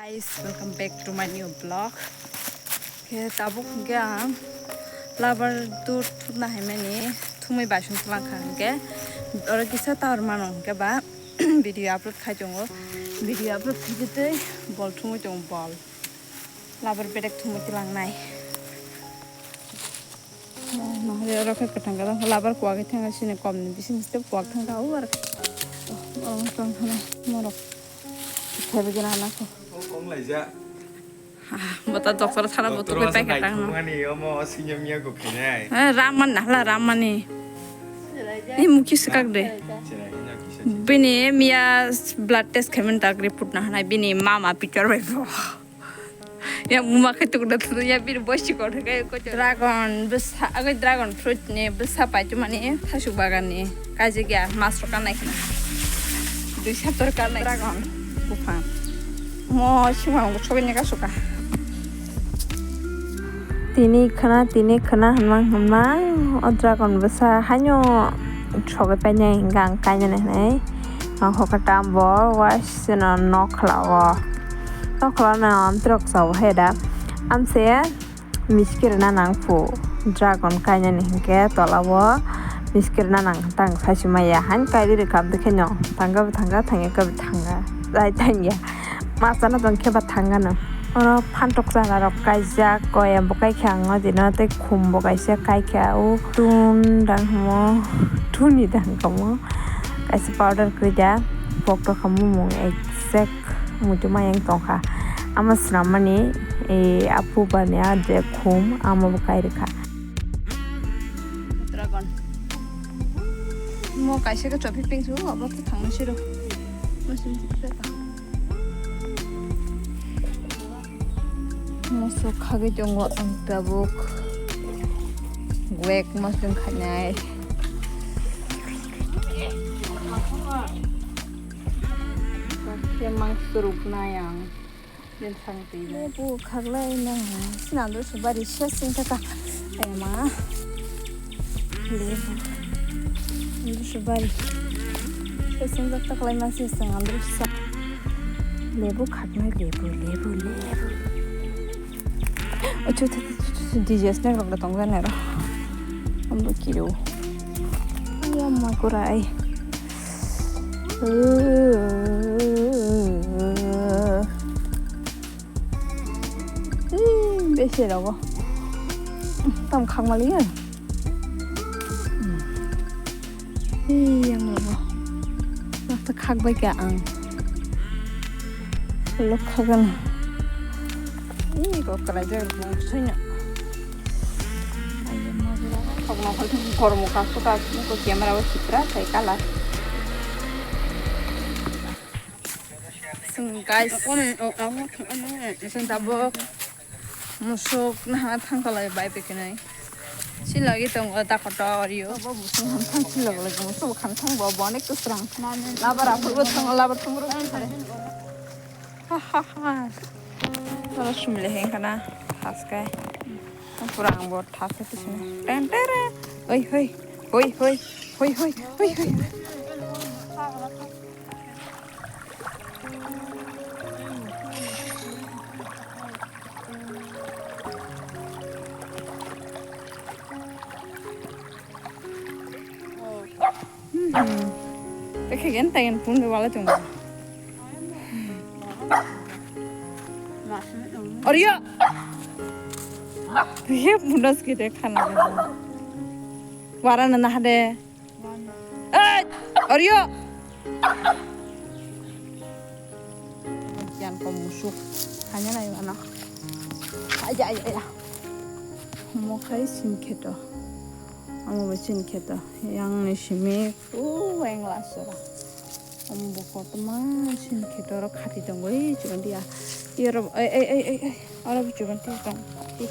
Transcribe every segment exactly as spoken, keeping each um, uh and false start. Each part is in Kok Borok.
Guys, welcome back to my new vlog. Khe tabuk hwnkhe ang labar dur thukna haimani thumui baisong twlang kha hwnkhe oro kisa tower mano hwnkhe ba video upload khai tongo. Video upload khai tei bol thumui tongo, bol. Labar bedek thumui twlangnai. Nahari oro khe kwthang kwthang khe labar kuwagwi thangkha, sini komni bising step kuwak thangkha, o aro. O, o, tong thangkha, morok. Khe begini anak ko. O, kong laijak. Ah, bota doctor thana bo tubui paikha tang no. Ani omo senior miya ko khenai. Eh, Ramani, hala Ramani. Ni mukhi swkak de. Bini miya blood test khaimani tak report na hanai, bini mama picture bai bo. Ya muma khe tukda tukda ya bini bosi ko thangkai ko. Dragon bwsa, agwi dragon fruit ni bwsa paithumani thasuk bagan ni. Kaijak ya, mas rok kannai khna. Dui sapta rok kannai. Dragon buphang. Mo sima bo sogwi ni kasu ka. Tini khna, tini khna hwnmang hwnmang o dragon bwsa haino sogwi painai hwnkha ang kainani hwnwi. Ang hokhe tambo waisino nokhla o. Nokhla no amtwrok sa bo hai da. Amse. Miskirna nang phu dragon kainani hinkhe tola o miskirna nang tang saisi maya han kairi rwkha amtwi kheno thangkha bo thangkha thangya khe bo thangkha jai thangya masana tong khe ba thangkha no oro phantok chana rok kaijak koyam bo kaikha ang o dino tei khum bo kaisa kaikha o tun dang hamo thuni dang kamo kaisa powder kwida pokto kha mumung exact. Muitu mayang tongkha. Ama swnammani, eh, aphubani a je khum, amo bo kai rwkha. Dragon. Mo kaisa khe chopi pingsu, abo khe thangna siro. Moso khagwi tongo ang tabuk. Gwek mosong khainai. Khe mang suruknai ang. Lebu khaklai nang. Sinandro subari ses sing thaka. Ema. Lebu. Andro subari. Ses sing thaka lai ma ses sing andro sa. Lebu khaklai lebu, lebu, lebu. Ocho, ocho, ocho, ocho, D J snack rok da tong jani aro. Ambo kiro. Ayam ma kurai. Ih, besi rogo. Tam khak mali ya. Ih, yang rogo. Nak ta khak bai kya ang. Lok khagan. Ih, kok kala jai bung sui na. Kok no khol thung kormo kasu kasu ko camera o sitra sai kala. Chwng guys, chwng tabuk musuk naha thangkhalai bai pekinai. Silagi tongo ta kotor yo. Bo musuk ham thang silog lagi musuk ham thang bo bo onek kwsrang. Labar aphuru bo thango, labar thumru thang thare. Ha ha ha. Labar sumile heng kana thaskai. Pura ang bo thasa tisina. Ten tere. Oi hoi. Hoi hoi. Hoi hoi. Hoi hoi. Tei khe gen tei gen phone bai wala chwng. Orio. Ye phone das kete khana. Wara na na de. Ei, orio. Yan ko musuk. Hanya na yana. Aja aja aja. Mo khai sin kheto. Amo bo sin kheto. Yang ni simi. U weng la sora. Amo bo kotorma sin kheto ro khati tongo. Ei, chuban dia. Yoro, ei, ei, ei, ei, ei. Aro bo chuban dia tong. Ei.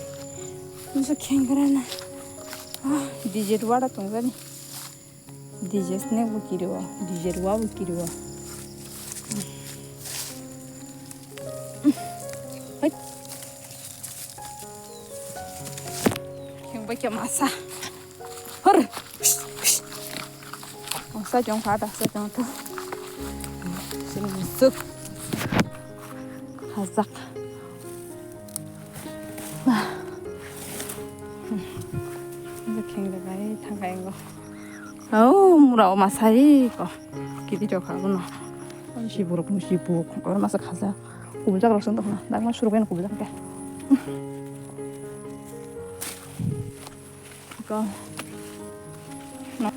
Musa khengra na. Ah, D J wada tong jani. D J snack bo kiriwo, D J ruwa bo kiriwo. Hai. Keng bai khe masa. Hor. Masa jong kha da, sa jong to. Sini musuk. Hajak. Hajak kheng de bai thang kai ngo. Oh, mura o masai ko. Kidi jok ha bono. Si buruk, si buruk. Oro masa khaja. Kubujak rok song tong na. Dagma suruk en kubujak ke. Ko. Na.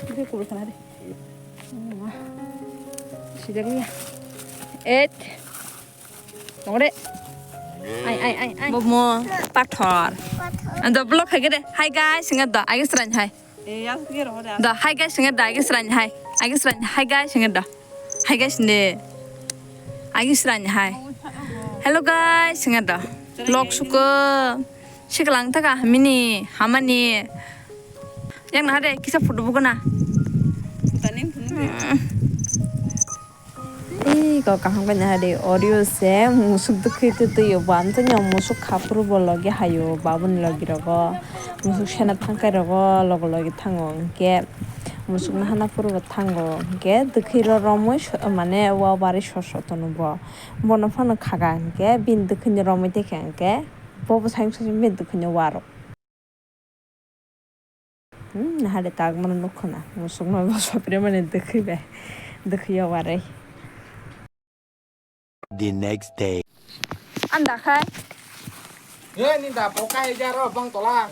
Ini kubujak na de. Sijak ya. Et. Tongre. Ai, ai, ai, ai. Bomo pathor. Pathor. Ando vlog hai gede. Hi guys, singa da. Agi sran hai. Eh, ya, kira roh da. Da, hi guys, singa da. Agi sran hai. Agi sran. Hi guys, singa da. Hi guys ne. Agi sran hai. Hello guys, singa da. Vlog suko. Siklang taka hamini, hamani. Yang na de kisa photo bukana. Tani phunu. Ei, kok kaham khe naha de, audio se musuk dukhi twi twi o, bo amtwino musuk khapuru bo logi hayo, babuni logi rogo, musuk sena thangkai rogo, logo logi thango, hinkhe musuk nahana phuru bo thango, hinkhe dukhi ro romwi so-, mane o barwi sor sor tono bo, bono phano khaga hinkhe bini dukhi ni romwi tei kha hinkhe bobo sayung sayung bini dukhi ni waro. Hmm, hade tagmano nukho na. Musukno bo sopre mani dwkhwi bai. Dwkhwi yawarwi. The next day. Anda khai. He, ni da poka he jaro bang tola.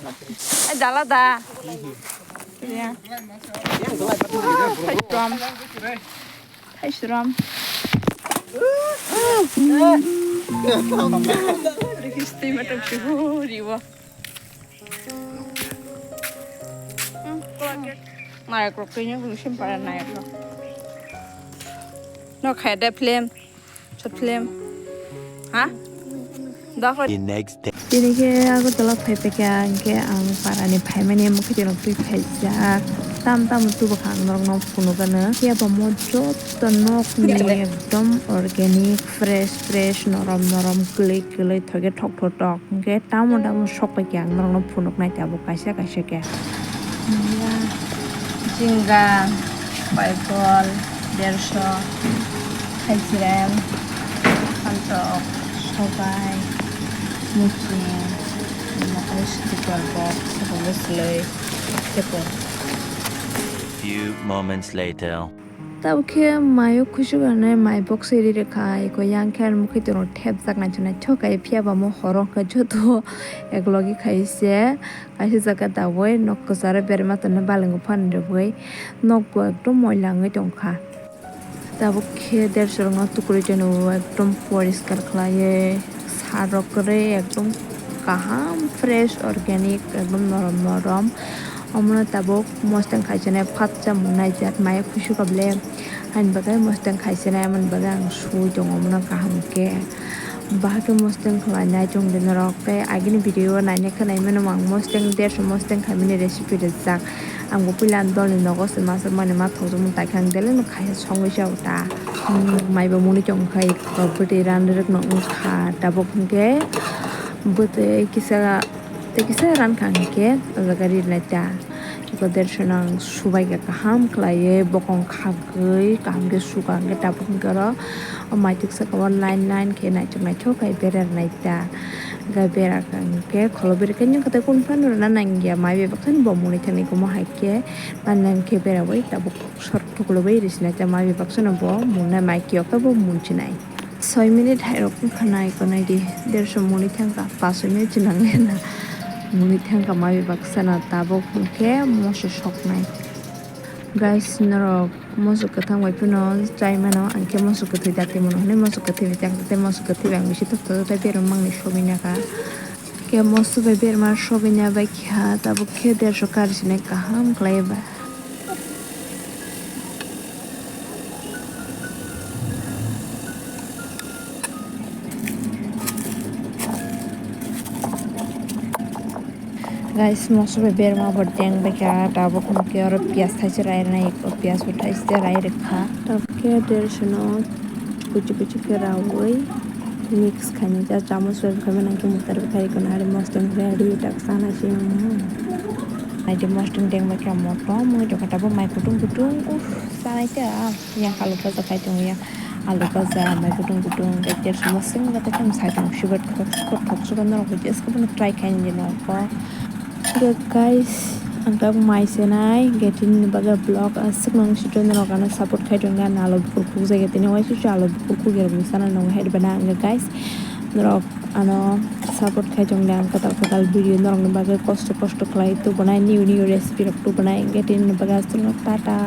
Eh, jala da. Ya. Yang tola. Wah, khai trom. Hai, Suram. Rikis tei matok si huri bo. Nayak rok tei nyok sim para nayak rok. No khai de film, short film. Ha? Dakhor. The next day. Tini khe Agartala phai paikha, hinkhe ang parani phaimani mukhuitwi rok twi phaijak. Tam tam tubukha ang norokno phunukgano. Phiya bo mo joto nokni ekdom organic, fresh, fresh, norom, norom, kwlwi, kwlwi, thoge, thok, thok, thok. Hinkhe tamo, tamo sok paikha ang norokno phunuknai tabuk kaisa, kaisa khe. Jingga, paipol, derso, thaisrem, phantok, sobai, muchung, mokai, sukor, bok, sukor, bwslai, tepung. Few moments later. Tabuk khe maio khusu ganai mai box ri rwkha, eko yang khe ani mukhuitwi rok thepjak naithok naithok khe, phiya ba mo horo khe joto eklogi khai se. Kaisa jaga taboi nok kwcharo berma tonwi balengwi phan rwui nok bo ekdom moila wngwi tongkha. Tabuk khe dersorokno tukurwi tonwi ekdom poriskar khlaiwi sar rok kwrwi ekdom kaham fresh organic ekdom norom norom. Omono tabuk mosteng khaichene phatsa mung naijak mai khusu kable. Haini bagwi mosteng khaichene amoni bagwi ang sui tongo omono kaham khe. Bahai khe mosteng khlai nai chwng di norok tei agini video o naina khe nai mano ang mosteng derso mosteng khaimani recipe rijak. Ang bo puila ang dolni nogo se masa mani ma thokjak mani tai khe ang deleng no khai songwi sa ta. Mai bo muni chong khai bwtwi ran rwk no wng kha tabuk hwnkhe bwtwi kisa tei kisa ran kha hwnkhe o jaga ri nai ta. Eko derso nang subai khe kaham khlaiwi bokong khagwi kaham khe suka hwnkhe tabuk hwnkhe oro o maituk saka o line line khe naithok naithok khe bera nai ta. Hwnkhe bera kha hwnkhe kholo bera khe nini kwtai kunu phano rwna nangya mai bai baksa ni bo muni thani kumo hai khe line line khe bera bai tabuk sor thukulo bai risi nai ta mai bai baksa no bo muni nai mai kiyok khe bo muni sinai. Soi minute hai rok wngkha nai ko nai di, derso muni thangkha, paso minute se nang le na muni thangkha mai bai baksa no tabuk hwnkhe moso soknai. Guys, norok moso kwthang bai phano chai mano, ang khe moso kwthwi da twi mano hinwi moso kwthwi bai chang tei moso kwthwi bai ang bisi tokto tei berma mangni sogwi naka. Khe moso bai berma sogwi na bai kha tabuk khe derso kari sinai kaham khlai ba. Guys, moso bai berma bo deng bai kha, tabuk hwnkhe oro piyaj thaisa rai nai, piyaj bo thaisa rai rwkha. Tabuk khe derso no kuchi kuchi khe raui mix khainai, ja chamus bai bwkha mani khe mutar bwkha rwkha nai, mosteng ready tak sana se. Naidi mosteng deng bai kha motom wngwi tongkha, tabuk mai kutung kutung, uff, sanai ta yang khaluk bajak khai tongo yang. Alu bhaja, mai kutung kutung, hwnkhe tersamo sengjakhe tamo side o sibet kothok kothok sukha norok hwnkhe eskhe bono try khainani nogo. Hwnkhe guys, ang tabuk mai senai, hwnkhe tini bagwi vlog aswk nang sitwng norok ano support khai tongkha, ano alu bukur khukjagwi tini waisa se alu bukur khukya rokni channel no hai bana hwnkhe guys, norok ano support khai tongkha, ang kwtal kwtal video norokni bagwi kosto kosto khlai tubunai, new new recipe rok tubunai, hwnkhe tini bagwi aswk no tata.